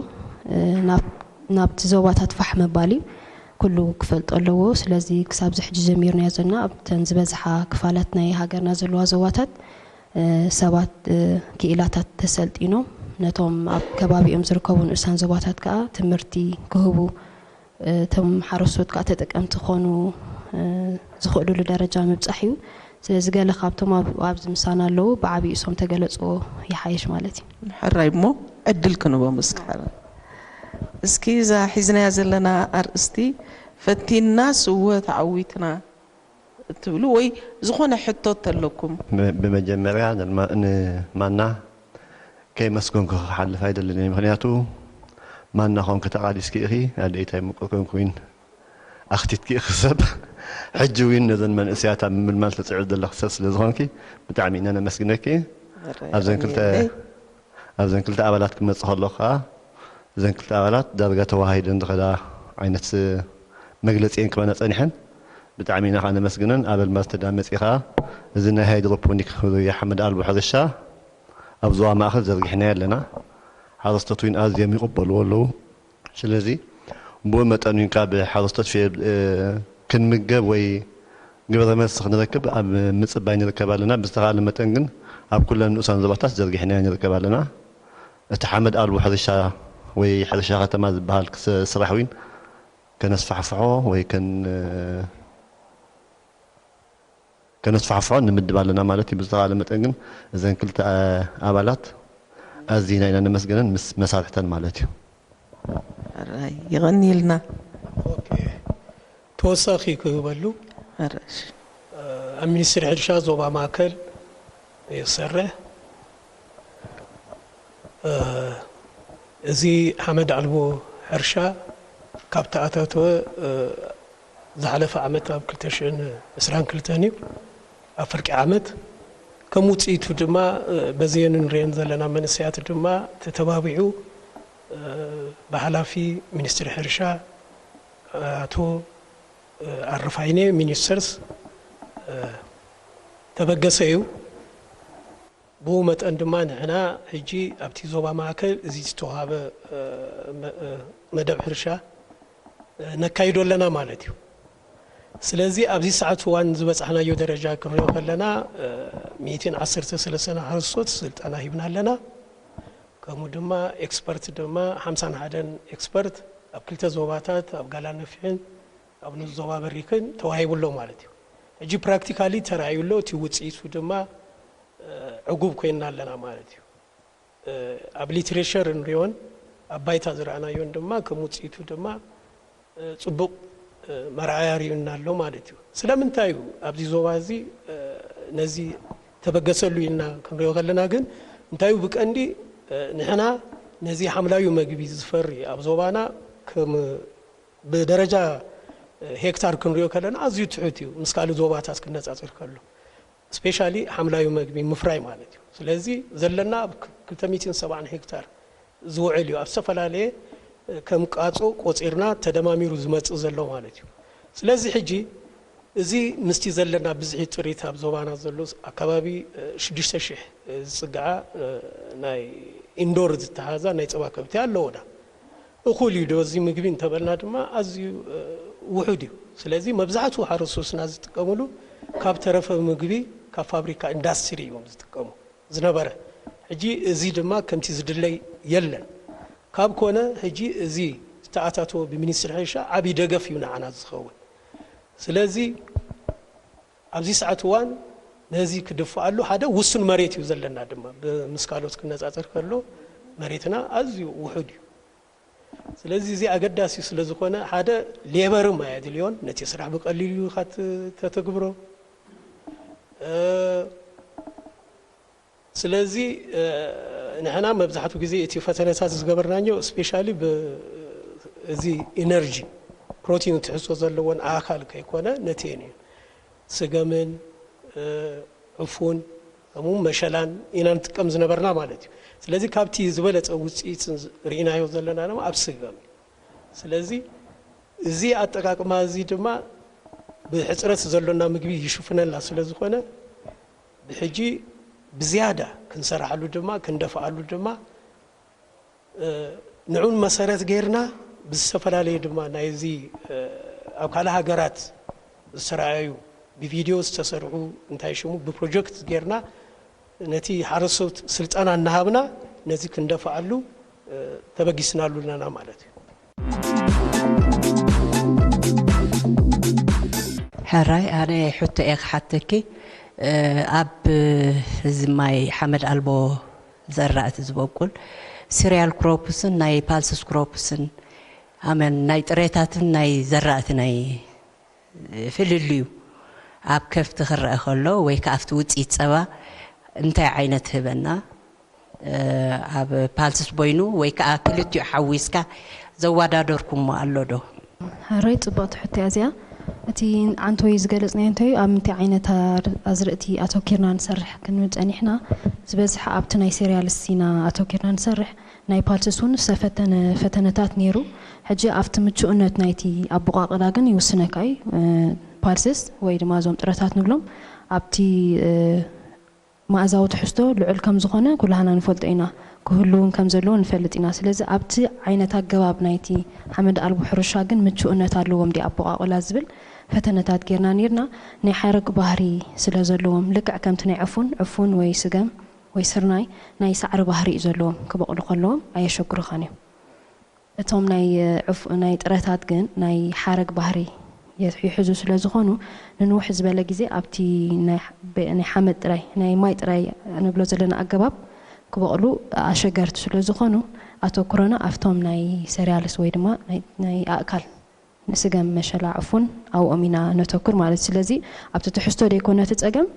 ናብቲ ዞባታት ፋሕ ምባል እዩ። ኩሉ ክፈልጦ ኣለዎ። ስለዚ ክሳብዚ ሕጂ ጀሚርናዮ ዘለና ኣብተን ዝበዝሓ ክፋላት ናይ ሃገርና ዘለዋ ዞባታት ሰባት ክኢላታት ተሰልጢኖም ነቶም ኣብ ከባቢኦም ዝርከቡ ንኡሳን ዞባታት ከዓ ትምህርቲ ክህቡ እቶም ሓረስቶት ከዓ ተጠቀምቲ ክኾኑ ዝኽእሉሉ ደረጃ ምብፃሕ እዩ። ስለዚ ገለ ካብቶም ኣብዚ ምሳና ኣለዉ ብዓብዩ እሶም ተገለፅዎ ይሓይሽ ማለት እዩ። ሕራይ እሞ ዕድል ክንቦም እስኪ ሓራ እስኪ እዛ ሒዝናያ ዘለና ኣርእስቲ ፈቲንናስ እወ ተዓዊትና እትብሉ ወይ ዝኾነ ሕቶ ተለኩም? ብመጀመርያ ንማና ከየመስገንኩ ክሓልፍ ኣይደልን እየ። ምኽንያቱ ማና ኮንኪ ተቓሊስኪ ኢኺ፣ ኣደይታይ ምቁር ኮንኩ ዊን ኣኽቲትኪ ኢኺ ሰብ። ሕጂ ዊን ነዘን መንእሰያት ኣብ ምምልማል ትጽዕሪ ዘለኺ ሰብ ስለ ዝኾንኪ ብጣዕሚ ኢና ነመስግነኪ። ኣብዘን ክልተ ኣብዘን ክልተ ኣባላት ክመጽእ ከሎ ከኣ እዘን ክልተ ኣባላት ዳርጋ ተወሃሂደን ዝኸዳ ዓይነት መግለጺ እየን ክኾና ጸኒሐን። ብጣዕሚ ኢና ከኣ ነመስግነን። ኣብ ኣልማዝ ተዳመጺ ከኣ እዚ ናይ ሃይድሮፖኒክ ወይ ሓመድ ኣልቦ ሕርሻ ኣብ ዞባ ማእከል ዘርጊሕናዮ ኣለና። ሓረስቶት እውን ኣዝዮም ይቕበልዎ ኣለዉ። ስለዚ ብኡ መጠን እውን ካብ ሓረስቶት ክንምገብ ወይ ግብረ መልሲ ክንረክብ ኣብ ምፅባይ ንርከብ ኣለና። ብዝተኻእለ መጠን ግን ኣብ ኩለን ንኡሳን ዞባታት ዘርጊሕናዮ ንርከብ ኣለና። እቲ ሓመድ ኣልቦ ሕርሻ ወይ ሕርሻ ከተማ ዝበሃል ስራሕ እውን ከነስፋሕፍሖ ወይ ከነስፋሕፍሖ ንምድብ ኣለና ማለት እዩ። ብዝተኻእለ መጠን ግን እዘን ክልተ ኣባላት ኣዚና ኢና ነመስግነን ምስ መሳርሕተን ማለት እዩ። የቐንየልና። ተወሳኺ ክህበሉ ኣብ ሚኒስትሪ ሕርሻ ዞባ ማእከል ይሰርሕ። እዚ ሓመድ ኣልቦ ሕርሻ ካብ ተኣታተወ ዝሓለፈ ዓመት ኣብ ክልተ ሽሕን ዕስራን ክልተን እዩ፣ ኣብ ፍርቂ ዓመት። ከም ውፅኢቱ ድማ በዚአን ንሪአን ዘለና መንእሰያት ድማ ተተባቢዑ ብሓላፊ ሚኒስትሪ ሕርሻ ኣቶ ኣረፋይነ ሚኒስተርስ ተበገሰ እዩ። ብኡ መጠን ድማ ንሕና ሕጂ ኣብቲ ዞባ ማእከል እዚ ዝተዋሃበ መደብ ሕርሻ ነካይዶ ኣለና ማለት እዩ። ስለዚ ኣብዚ ሰዓት እዋን ዝበጻሕናዮ ደረጃ ክንሪኦ ከለና ሚእትን ዓሰርተ ሰለስተን ሓረስቶት ስልጠና ሂብና ኣለና። ከምኡ ድማ ኤክስፐርት ድማ ሓምሳን ሓደን ኤክስፐርት ኣብ ክልተ ዞባታት ኣብ ጋላነፍሕን ኣብ ንዞባ በሪክን ተዋሂቡ ኣሎ ማለት እዩ። ሕጂ ፕራክቲካሊ ተራእዩ ኣሎ። እቲ ውፅኢቱ ድማ ዕጉብ ኮይንና ኣለና ማለት እዩ። ኣብ ሊትሬቸር እንሪኦን ኣብ ባይታ ዝረኣናዮን ድማ ከም ውፅኢቱ ድማ ፅቡቕ መርኣያ ሪኡና ኣሎ ማለት እዩ። ስለምንታይ እዩ ኣብዚ ዞባ እዚ ነዚ ተበገሰሉ ኢልና ክንሪኦ ከለና ግን እንታይ እዩ ብቀንዲ ንሕና ነዚ ሓምላዊ መግቢ ዝፈሪ ኣብ ዞባና ከም ብደረጃ ሄክታር ክንሪኦ ከለና ኣዝዩ ትሑት እዩ ምስ ካልእ ዞባታት ክነፃፀር ከሎ። ስፔሻሊ ሓምላዊ መግቢ ምፍራይ ማለት እዩ። ስለዚ ዘለና ኣብ ክልተ ሚእትን ሰብዓን ሄክታር ዝውዕል እዩ። ኣብ ዝተፈላለየ ከም ቃጾ ቆጺርና ተደማሚሩ ዝመጽእ ዘሎ ማለት እዩ። ስለዚ ሕጂ እዚ ምስቲ ዘለና ብዝሒ ጥሪት ኣብ ዞባና ዘሎ ኣካባቢ ሽዱሽተ ሽሕ ዝጽግዓ ናይ ኢንዶር ዝተሓዛ ናይ ጸባ ከብቲ ኣለዎና። እኹል እዩ ዶ እዚ ምግቢ እንተበልና ድማ ኣዝዩ ውሑድ እዩ። ስለዚ መብዛሕትኡ ሓረስቶትና ዝጥቀምሉ ካብ ተረፈ ምግቢ ካብ ፋብሪካ ኢንዳስትሪ እዮም ዝጥቀሙ ዝነበረ። ሕጂ እዚ ድማ ከምቲ ዝድለይ የለን። ካብ ኮነ ሕጂ እዚ ዝተኣታተወ ብሚኒስትሪ ሕርሻ ዓብዪ ደገፍ እዩ ንዓና ዝኸውን። ስለዚ ኣብዚ ሰዓት እዋን ነዚ ክድፍኣሉ ሓደ ውሱን መሬት እዩ ዘለና ድማ ምስ ካልኦት ክነፃፀር ከሎ መሬትና ኣዝዩ ውሑድ እዩ። ስለዚ እዚ ኣገዳሲ ስለ ዝኾነ ሓደ ሌበርም ኣየድልዮን ነቲ ስራሕ ብቀሊሉ ኢኻ ተተግብሮ። ስለዚ ንሕና መብዛሕትኡ ግዜ እቲ ፈተነታት ዝገበርናዮ ስፔሻሊ እዚ ኢነርጂ ፕሮቲን ትሕዝቶ ዘለዎን ኣእካል ከይኮነ ነቲ እዩ ስገምን ዕፉን ከምኡ መሸላን ኢና ንጥቀም ዝነበርና ማለት እዩ። ስለዚ ካብቲ ዝበለፀ ውፅኢት ርኢናዮ ዘለና ድማ ኣብ ስገም እዩ። ስለዚ እዚ ኣጠቃቅማ እዚ ድማ ብሕፅረት ዘሎና ምግቢ ይሽፍነልና ስለ ዝኾነ ብሕጂ ብዝያዳ ክንሰርሓሉ ድማ ክንደፍኣሉ ድማ ንዑን መሰረት ጌርና ብዝተፈላለየ ድማ ናይዚ ኣብ ካልእ ሃገራት ዝተረኣዩ ብቪድዮ ዝተሰርሑ እንታይ ሽሙ ብፕሮጀክት ጌርና ነቲ ሓረስቶት ስልጠና እናሃብና ነዚ ክንደፍኣሉ ተበጊስናሉ ኣለና ማለት እዩ። ሕራይ ኣነ ሕቶ እየ ክሓተኪ ኣብ እዚ ማይ ሓመድ ኣልቦ ዘራእቲ ዝበቁል ሲሪያል ክሮፕስን ናይ ፓልስስ ክሮፕስን ኣመን ናይ ጥሬታትን ናይ ዘራእቲ ናይ ፍልልዩ ኣብ ከፍቲ ክረአ ከሎ ወይ ከዓ ኣብቲ ውፅኢት ፀባ እንታይ ዓይነት ህበና ኣብ ፓልስስ ቦይኑ ወይ ከዓ ክልቲኡ ሓዊስካ ዘወዳደርኩሞ ኣሎ ዶ? ሕራይ ፅብቕቲ ሕቶ እያ እዚኣ። እቲ ዓንተወይ ዝገለፅናዮ እንተዩ ኣብ ምንታይ ዓይነት ኣር- ኣዝርእቲ ኣተኪርና ንሰርሕ ክንብል ፀኒሕና። ዝበዝሐ ኣብቲ ናይ ሴሪያልስ ኢና ኣተኪርና ንሰርሕ። ናይ ፓልስስ እውን ዝተፈተነ ፈተነታት ነይሩ። ሕጂ ኣብቲ ምቹእነት ናይቲ ኣቦቓቕላ ግን ይውስነካ እዩ። ፓልስስ ወይ ድማ እዞም ጥረታት ንብሎም ኣብቲ መኣዛዊ ትሕዝቶ ልዑል ከም ዝኾነ ኩላህና ንፈልጦ ኢና፣ ክህሉ እውን ከም ዘለዎ ንፈልጥ ኢና። ስለዚ ኣብቲ ዓይነት ኣገባብ ናይቲ ሓመድ ኣልቦ ሕርሻ ግን ምቹእነት ኣለዎም ድዩ ኣቦቓቕላ ዝብል ፈተነታት ጌርና ኔርና። ናይ ሓረግ ባህሪ ስለ ዘለዎም፣ ልክዕ ከምቲ ናይ ዕፉን፣ ዕፉን ወይ ስገም ወይ ስርናይ ናይ ሳዕሪ ባህሪ እዩ ዘለዎም፣ ክበቑሉ ከለዎም ኣየሸግሩኻን እዮም። እቶም ናይ ናይ ጥረታት ግን ናይ ሓረግ ባህሪ ይሕዙ ስለ ዝኾኑ ንንውሕ ዝበለ ግዜ ኣብቲ ናይ ሓመድ ጥራይ ናይ ማይ ጥራይ ንብሎ ዘለና ኣገባብ ክበቕሉ ኣሸገርቲ ስለ ዝኾኑ ኣተኩሮና ኣብቶም ናይ ሰሪያልስ ወይ ድማ ናይ ኣእካል ንስገም መሸላ ዕፉን ኣብኦም ኢና ነተኩር ማለት ስለዚ ኣብቲ ትሕዝቶ ደይኮነ እቲ ጸገም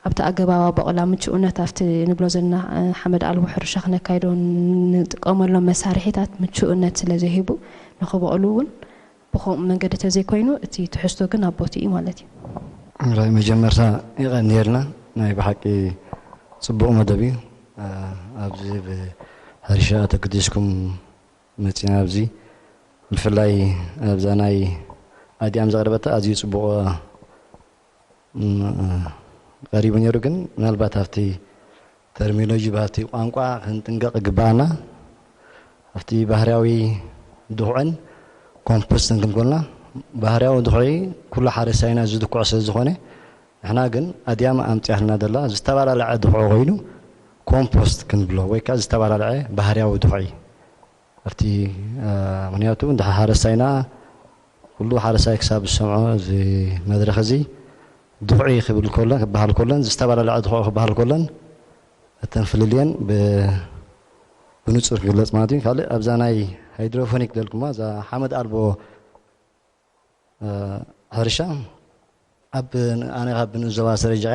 ኣብቲ ኣገባብ ኣቦቕላ ምቹእነት ኣብቲ ንብሎ ዘለና ሓመድ ኣልቦ ሕርሻ ክነካይዶ ንጥቀመሎም መሳርሒታት ምቹእነት ስለ ዘይህቡ ንኽበቕሉ እውን ብኸምኡ መንገዲ ተዘይኮይኑ እቲ ትሕዝቶ ግን ኣብ ቦትኡ እዩ ማለት እዩ። ራይ መጀመርታ የቐንየልና። ናይ ብሓቂ ጽቡቕ መደብ እዩ። ኣብዚ ብሕርሻ ተግዲስኩም መጺና ኣብዚ ብፍላይ ኣብዛ ናይ ኣዲኣም ዘቕረበታ ኣዝዩ ጽቡቕ ቀሪቡ ነይሩ። ግን ምናልባት ኣብቲ ተርሚኖሎጂ፣ ኣብቲ ቋንቋ ክንጥንቀቕ ይግባኣና። ኣብቲ ባህርያዊ ድኹዕን ኮምፖስትን ክንኮልና፣ ባህርያዊ ድኹዒ ኩሉ ሓረስታይና ዝድኩዖ ስለ ዝኾነ፣ ንሕና ግን ኣድያም ኣምፅያትና ዘላ ዝተባላለዐ ድኹዒ ኮይኑ ኮምፖስት ክንብሎ ወይ ከዓ ዝተባላለዐ ባህርያዊ ድኹዒ ኣብቲ ምክንያቱ እንድሕር ሓረስታይና ኩሉ ሓረስታይ ክሳብ ዝሰምዖ እዚ መድረኽ እዚ ድኹዒ ክብል ከሎ ክበሃል ከሎን ዝተባላለዐ ድኹዒ ክበሃል ከሎን እተን ፍልልየን ብንፁር ክግለፅ ማለት እዩ። ካልእ ኣብዛ ናይ ሃይድሮፎኒክ ደልኩማ እዛ ሓመድ ኣልቦ ሕርሻ ኣብ ኣነ ካብ ንእዞባ ሰረጃ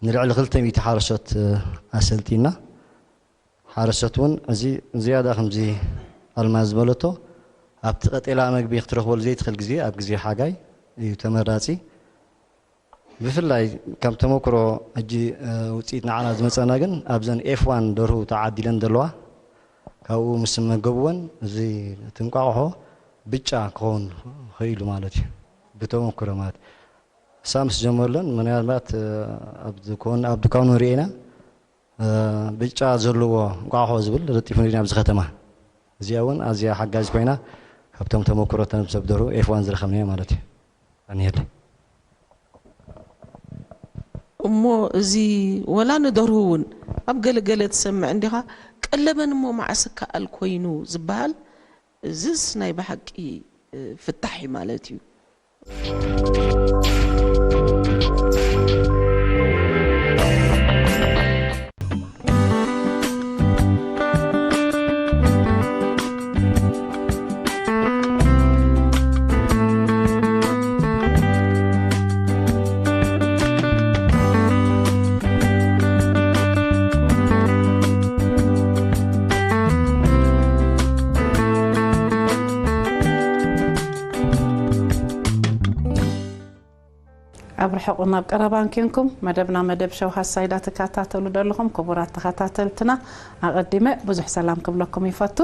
ንልዕሊ ክልተ ሚእቲ ሓረሶት ኣሰልጢና ሓረስቶት እውን እዚ ዝያዳ ከምዚ ኣልማዝ ዝበለቶ ኣብቲ ቀጤላ መግቢ ክትረኽበሉ ዘይትኽእል ግዜ ኣብ ግዜ ሓጋይ እዩ ተመራፂ። ብፍላይ ካብ ተመክሮ ሕጂ ውፅኢት ንዓና ዝመፀና ግን ኣብዘን ኤፍ ዋን ደርሁ ተዓዲለን ዘለዋ ካብኡ ምስ መገብወን እዚ እቲ እንቋቑሖ ብጫ ክኸውን ኽኢሉ ማለት እዩ። ብተመክሮ ማለት እሳ ምስ ጀመርለን ምናልባት ኣብ ድኳኑ ርኤና ብጫ ዘለዎ እንቋቑሖ ዝብል ለጢፉ ንሪና ኣብዚ ከተማ። እዚኣ እውን ኣዝያ ሓጋዝ ኮይና ካብቶም ተመክሮተን ሰብ ደርሁ ኤፍ ዋን ዝረኸብናዮ ማለት እዩ። ኣንየለ እሞ እዚ ወላ ንደርሁ እውን ኣብ ገለገለ ትሰምዕ እንዲኻ ቀለበን እሞ መዓስ ከኣል ኮይኑ ዝበሃል እዝስ ናይ ብሓቂ ፍታሕ እዩ ማለት እዩ። ኣብ ርሑቕን ኣብ ቀረባን ኬንኩም መደብና መደብ ሸው ሃሳይዳ ትከታተሉ ዘለኹም ክቡራት ተኸታተልትና ኣቐዲመ ብዙሕ ሰላም ክብለኩም ይፈቱ።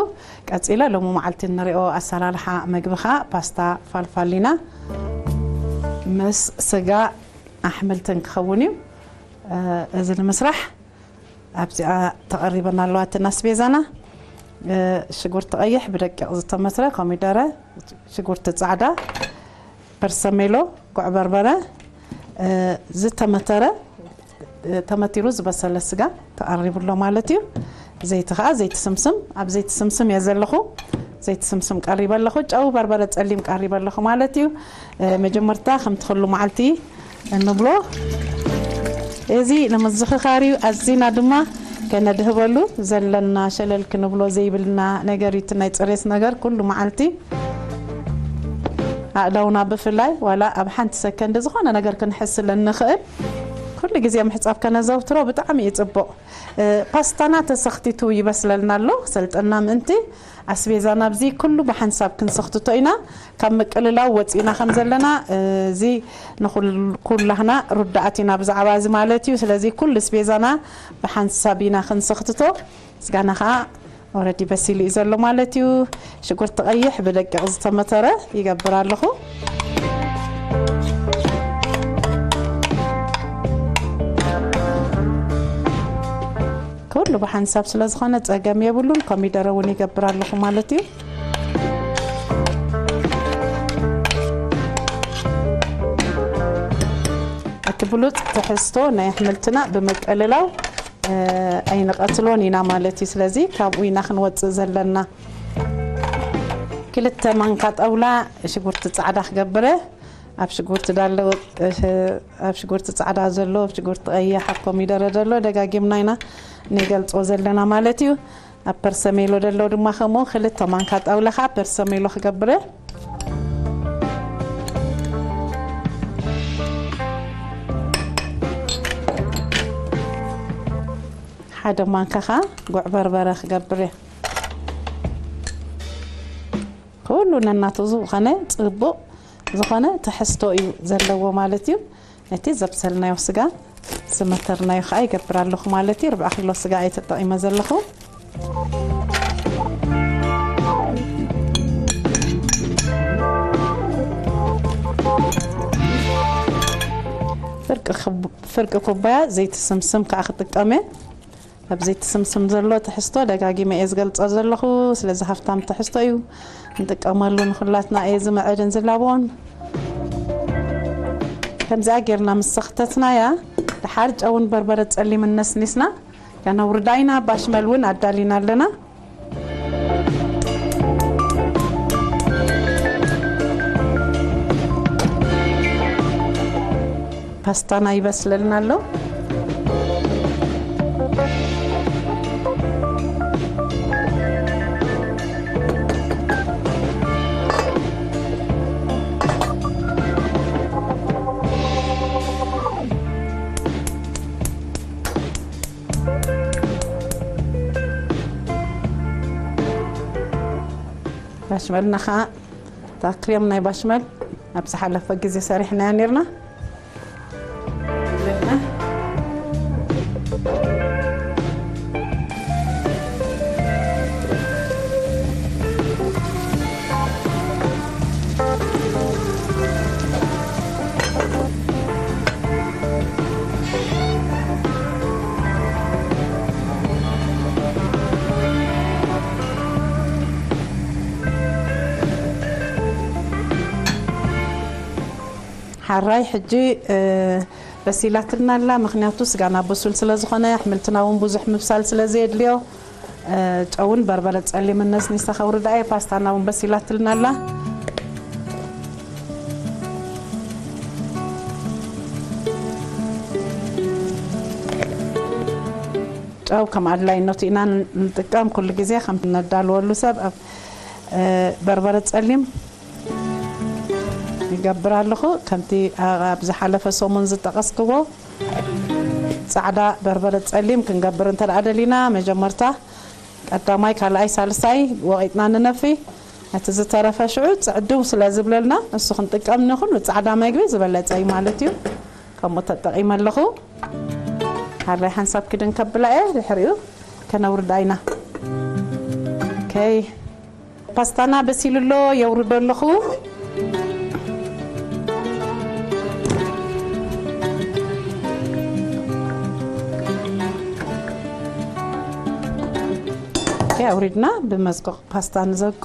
ቀጺለ ሎሚ መዓልቲ እንሪኦ ኣሰላልሓ መግቢ ኸኣ ፓስታ ፋልፋሊና ምስ ስጋ ኣሕምልትን ክኸውን እዩ። እዚ ንምስራሕ ኣብዚኣ ተቐሪበና ኣለዋ እተን ኣስቤዛና ሽጉርቲ ቀይሕ ብደቂቕ ዝተመትረ ኮሚደረ ሽጉርቲ ፃዕዳ በርሰሜሎ ጉዕ በርበረ ዝተመተረ ተመቲሩ ዝበሰለ ስጋ ተቐሪቡ ኣሎ ማለት እዩ። ዘይቲ ከዓ ዘይቲ ስምስም ኣብ ዘይቲ ስምስም እየ ዘለኹ። ዘይቲ ስምስም ቀሪበ ኣለኹ። ጨው በርበረ ፀሊም ቀሪበ ኣለኹ ማለት እዩ። መጀመርታ ከምቲ ኩሉ መዓልቲ እንብሎ እዚ ንምዝኽኻር እዩ። ኣዚና ድማ ከነድህበሉ ዘለና ሸለል ክንብሎ ዘይብልና ነገር እዩ። እቲ ናይ ፅሬት ነገር ኩሉ መዓልቲ ኣእዳውና ብፍላይ ዋላ ኣብ ሓንቲ ሰከንድ ዝኾነ ነገር ክንሕዝ ስለ እንኽእል ኩሉ ግዜ ምሕፃብ ከነዘውትሮ ብጣዕሚ እዩ ፅቡቕ። ፓስታና ተሰኽቲቱ ይበስለልና ኣሎ። ሰልጠና ምእንቲ ኣስቤዛና ኣብዚ ኩሉ ብሓንሳብ ክንሰኽትቶ ኢና። ካብ ምቅልላው ወፂእና ከም ዘለና እዚ ንኩላህና ርዳእት ኢና ብዛዕባ እዚ ማለት እዩ። ስለዚ ኩሉ ኣስቤዛና ብሓንሳብ ኢና ክንሰኽትቶ። ስጋና ከዓ ኦረዲ በሲሉ እዩ ዘሎ ማለት እዩ። ሽጉርቲ ቀይሕ ብደቂቕ ዝተመተረ ይገብር ኣለኹ። ኩሉ ብሓንሳብ ስለ ዝኾነ ፀገም የብሉን። ኮሚደረ እውን ይገብር ኣለኹ ማለት እዩ። እቲ ብሉፅ ትሕዝቶ ናይ ኣሕምልትና ብምቅልላው ኣይንቐትሎን ኢና ማለት እዩ። ስለዚ ካብኡ ኢና ክንወፅእ ዘለና። ክልተ ማንካ ጣውላ ሽጉርቲ ፃዕዳ ክገብረ ኣብ ሽጉርቲ ዳሎ ኣብ ሽጉርቲ ፃዕዳ ዘሎ ኣብ ሽጉርቲ ቀይሕ ኣብ ኮሚደረ ዘሎ ደጋጊምና ኢና ንገልፆ ዘለና ማለት እዩ። ኣብ ፐርሰሜሎ ዘሎ ድማ ከምኡ ክልተ ማንካ ጣውላ ከዓ ፐርሰሜሎ ክገብረ። ደማንካኻ ጉዕ በርበረ ክገብር እየ። ኩሉ ነናቱ ዝኾነ ጽቡቕ ዝኾነ ትሕዝቶ እዩ ዘለዎ ማለት እዩ። ነቲ ዘብሰልናዮ ስጋ ዝመተርናዮ ከዓ ይገብር ኣለኹ ማለት እዩ። ርብዓ ኪሎ ስጋ እየ ተጠቒመ ዘለኹ። ፍርቂ ኩብ-፣ ፍርቂ ኩባያ ዘይቲ ስምስም ከዓ ክጥቀም እየ። ኣብ ዘይቲ ስምስም ዘሎ ትሕዝቶ ደጋጊመ እየ ዝገልጾ ዘለኹ። ስለዚ ሃፍታም ትሕዝቶ እዩ። ንጥቀመሉ ንኹላትና እየ ዝምዕድን ዝላቦን። ከምዚኣ ጌርና ምስ ሰኽተትናያ፣ ደሓር ጨውን በርበረ ጸሊምን ነስኒስና ከነውርዳ ኢና። ባሽመል እውን ኣዳሊና ኣለና። ፓስታና ይበስለልና ኣሎ። ባሽመልና ኸዓ እታ ክሬም ናይ ባሽመል ኣብ ዝሓለፈ ግዜ ሰሪሕናያ ነርና። ሓራይ ሕጂ፣ እ፣ በሲላትልና ኣላ። ምኽንያቱ ስጋና ብሱል ስለ ዝኾነ፣ ኣሕምልትና እውን ብዙሕ ምብሳል ስለ ዘየድልዮ፣ እ፣ ጨውን በርበረ ጸሊምን ነስኒሰ ከውርዳ እየ። ፓስታና እውን በሲላትልና ኣላ። ጨው ከም ኣድላይነቱ ኢና ንጥቀም። ኩሉ ግዜ ከም ነዳልወሉ ሰብ ኣብ፣ እ፣ በርበረ ጸሊም ይገብር ኣለኹ። ከምቲ ኣብ ዝሓለፈ ሰሙን ዝጠቐስክዎ፣ ጻዕዳ በርበረ ጸሊም ክንገብር እንተ ደኣ ደሊና፣ መጀመርታ ቀዳማይ፣ ካልኣይ፣ ሳልሳይ ወቒጥና ንነፊ። እቲ ዝተረፈ ሽዑ ጽዕድው ስለ ዝብለልና፣ እሱ ክንጥቀም ንኹሉ ጻዕዳ መግቢ ዝበለጸ እዩ ማለት እዩ። ከምኡ ተጠቒመ ኣለኹ። ሓራይ ሓንሳብ ክድን ከብላ እየ፣ ድሕሪኡ ከነውርዳ ኢና። ኦኬ። ፓስታና በሲሉ ኣሎ፣ የውርዶ ኣለኹ። ኦኬ፣ ኣውሪድና ብመዝቆ ፓስታ ንዘቆ።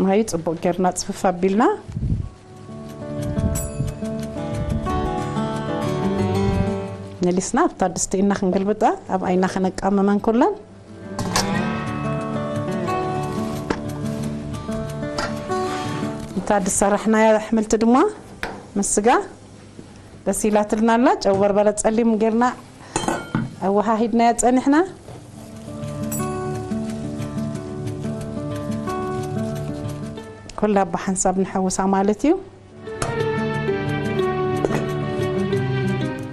ማዩ ጽቡቕ ጌርና ጽፍፍ ኣቢልና። መሊስና ኣብታ ድስቲ ኢና ክንገልብጣ፣ ኣብ ኣይና ከነቃመመን ኩለን። እታ ዝሰራሕናያ ኣሕምልቲ ድማ ምስ ስጋ በሲላትልና ኣላ። ጨው በርበረ ጸሊም ጌርና ኣወሃሂድናያ ጸኒሕና። ኩላ ብሓንሳብ ንሐውሳ ማለት እዩ።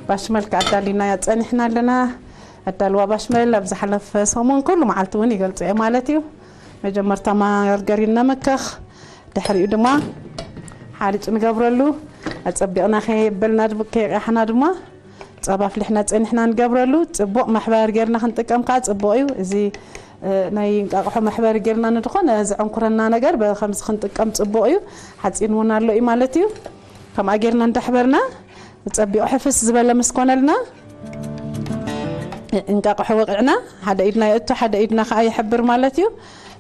ባሽመል ከኣ ኣዳሊናያ ጸኒሕና ኣለና። ኣዳልዋ ባሽመል ኣብ ዝሓለፈ ሰሙን ኩሉ መዓልቲ እውን ይገልጾ እየ ማለት እዩ። መጀመርታ ማርገሪን ነመከኽ፣ ድሕሪኡ ድማ ሓርጭ ንገብረሉ። ኣጸቢቕና ከየበልና ድም-፣ ከየቕያሕና ድማ ጸባ ኣፍሊሕና ጸኒሕና ንገብረሉ። ጽቡቕ መሕበሪ ጌርና ክንጥቀም ከኣ ጽቡቕ እዩ። እዚ፣ እ፣ ናይ እንቃቕሖ መሕበሪ ጌርና ንድኾነ ዘዐንኩረና ነገር በ-፣ ከምዚ ክንጥቀም ጽቡቕ እዩ። ሓጺን እውን ኣሎ እዩ ማለት እዩ። ከምኣ ጌርና እንዳሕበርና ጸቢቑ ሕፍስ ዝበለ ምስ ኮነልና፣ እ፣ እንቃቕሖ ወቒዕና ሓደ ኢድና የእቱ፣ ሓደ ኢድና ከኣ ይሕብር ማለት እዩ።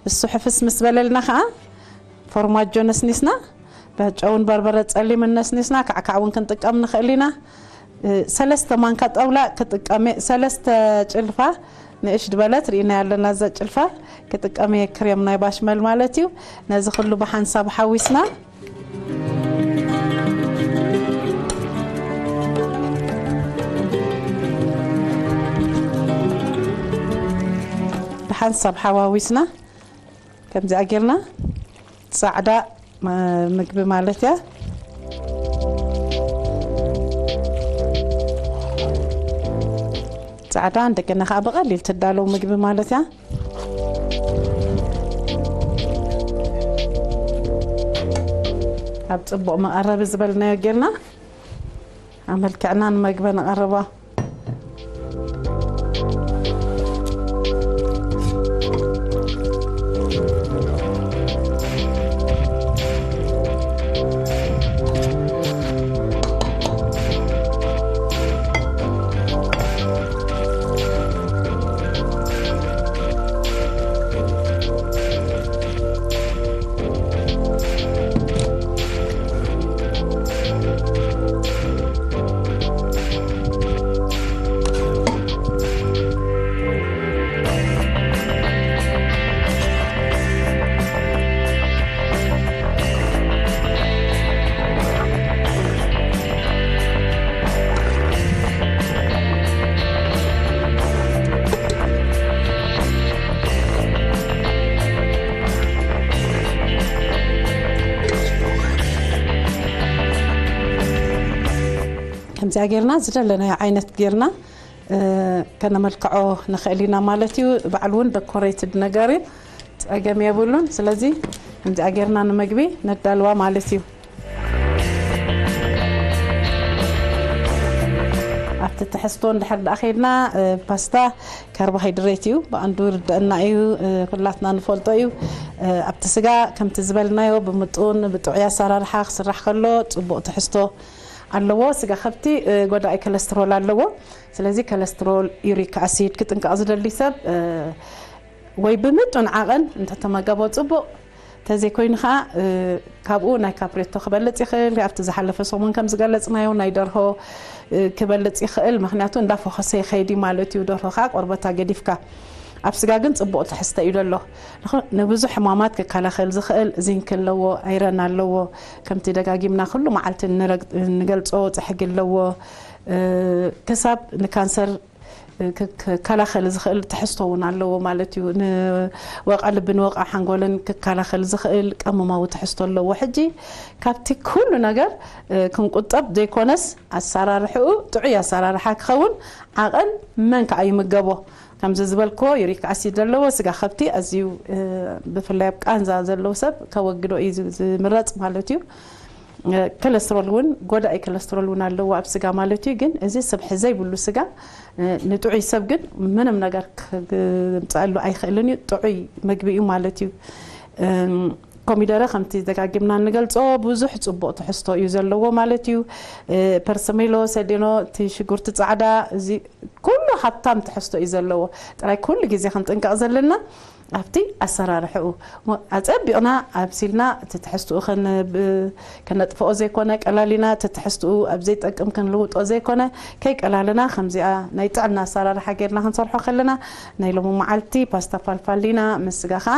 እሱ ሕፍስ ምስ በለልና ከኣ ፎርማጆ ነስኒስና፣ ብጨውን በርበረ ጸሊምን ነስኒስና፣ ካዕካዕ እውን ክንጥቀም ንኽእል ኢና። እ፣ ሰለስተ ማንካ ጣውላ ክጥቀም እየ፣ ሰለስተ ጭልፋ ንእሽ ዝበለት ርኢና ያለና፣ እዛ ጭልፋ ክጥቀም እየ፣ ክሬም ናይ ባሽመል ማለት እዩ። ነዚ ኩሉ ብሓንሳብ ሓዊስና፣ ብሓንሳብ ሓዋዊስና፣ ከምዚኣ ጌርና ጻዕዳ ማ-፣ ምግቢ ማለት እያ። ጻዕዳ እንደገና ከኣ ብቐሊል ትዳለው ምግቢ ማለት እያ። ኣብ ጽቡቕ መቐረቢ ዝበልናዮ ጌርና ኣብ መልክዕና ንመግቢ ነቐርባ። ከምዚኣ ጌርና ዝደለናዮ ዓይነት ጌርና፣ እ፣ ከነመልክዖ ንኽእል ኢና ማለት እዩ። ባዕሉ እውን ደኮሬትድ ነገር እዩ፣ ጸገም የብሉን። ስለዚ ከምዚኣ ጌርና ንመግቢ ነዳልዋ ማለት እዩ። ኣብቲ ትሕዝቶ እንድሕር ደኣ ኸይድና፣ እ፣ ፓስታ ካርቦሃይድሬት እዩ፣ ብኣንዱ ርድአና እዩ፣ እ፣ ኩላትና ንፈልጦ እዩ። እ፣ ኣብቲ ስጋ ከምቲ ዝበልናዮ ብምጡን ብጥዑይ ኣሰራርሓ ክስራሕ ከሎ ጽቡቕ ትሕዝቶ ኣለዎ። ስጋ ከብቲ፣ እ፣ ጎዳኢ ኮለስትሮል ኣለዎ። ስለዚ ኮለስትሮል፣ ዩሪክ ኣሲድ ክጥንቀቕ ዝደሊ ሰብ፣ እ፣ ወይ ብምጡን ዓቐን እንተተመገቦ ጽቡቕ፣ ተዘይኮይኑ ኸኣ፣ እ፣ ካብኡ ናይ ካፕሬቶ ክበልጽ ይኽእል። ኣብቲ ዝሓለፈ ሰሙን ከም ዝገለጽናዮ ናይ ደርሆ፣ እ፣ ክበልጽ ይኽእል። ምኽንያቱ እንዳፈኾሰ ይኸይድ እዩ ማለት እዩ። ደርሆ ኸኣ ቆርበታ ገዲፍካ፣ ኣብ ስጋ ግን ጽቡቕ ትሕዝቶ እዩ ዘሎ። ንኽ-፣ ንብዙሕ ሕማማት ክከላኸል ዝኽእል ዚንክ ኣለዎ፣ ኣይረን ኣለዎ። ከምቲ ደጋጊምና ኩሉ መዓልቲ ንረግ-፣ ንገልጾ፣ ጽሕጊ ኣለዎ። እ፣ ክሳብ ንካንሰር ክ-፣ ክከላኸል ዝኽእል ትሕዝቶ እውን ኣለዎ ማለት እዩ። ንወቕዒ ልብን ወቕዒ ሓንጎልን ክከላኸል ዝኽእል ቀመማዊ ትሕዝቶ ኣለዎ። ሕጂ ካብቲ ኩሉ ነገር፣ እ፣ ክንቁጠብ ዘይኮነስ፣ ኣሰራርሕኡ ጥዑይ ኣሰራርሓ ክኸውን ዓቐን መን ከኣ ይምገቦ? ከምዚ ዝበልክዎ ዩሪክ ኣሲድ ዘለዎ ስጋ ከብቲ ኣዝዩ፣ እ፣ ብፍላይ ኣብ ቃንዛ ዘለዎ ሰብ ከወግዶ እዩ ዝ-፣ ዝምረጽ ማለት እዩ። እ፣ ኮለስትሮል እውን፣ ጎዳኢ ኮለስትሮል እውን ኣለዎ ኣብ ስጋ ማለት እዩ። ግን እዚ ስብሒ ዘይብሉ ስጋ፣ እ፣ ንጥዑይ ሰብ ግን ምንም ነገር ክምፅኣሉ ኣይኽእልን እዩ። ጥዑይ ምግቢ እዩ ማለት እዩ። እም፣ ኮሚደረ ከምቲ ደጋጊምና እንገልጾ ብዙሕ ጽቡቕ ትሕዝቶ እዩ ዘለዎ ማለት እዩ። እ፣ ፐርሰሜሎ፣ ሰዴኖ፣ እቲ ሽጉርቲ ጻዕዳ፣ እዚ ኩሉ ሃብታም ትሕዝቶ እዩ ዘለዎ። ጥራይ ኩሉ ግዜ ክንጥንቀቕ ዘለና ኣብቲ ኣሰራርሕኡ። ሞ-፣ ኣጸቢቕና ኣብሲልና እቲ ትሕዝትኡ ከን-፣ ብ-፣ ከነጥፍኦ ዘይኮነ፣ ቀላሊና እቲ ትሕዝትኡ ኣብ ዘይጠቅም ክንልውጦ ዘይኮነ፣ ከይቀላልና ከምዚኣ ናይ ጥዕና ኣሰራርሓ ጌርና ክንሰርሖ ከለና፣ ናይ ሎሚ መዓልቲ ፓስታ ፋልፋሊና ምስ ስጋ ኸኣ፣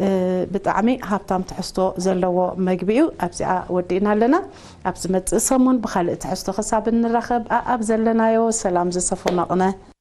እ፣ ብጣዕሚ ሃብታም ትሕዝቶ ዘለዎ መግቢ እዩ። ኣብዚኣ ወዲእና ኣለና። ኣብ ዝመጽእ ሰሙን ብኻልእ ትሕዝቶ ክሳብ እንራኸብ፣ ኣኣብ ዘለናዮ ሰላም ዝሰፈኖ ቅነ።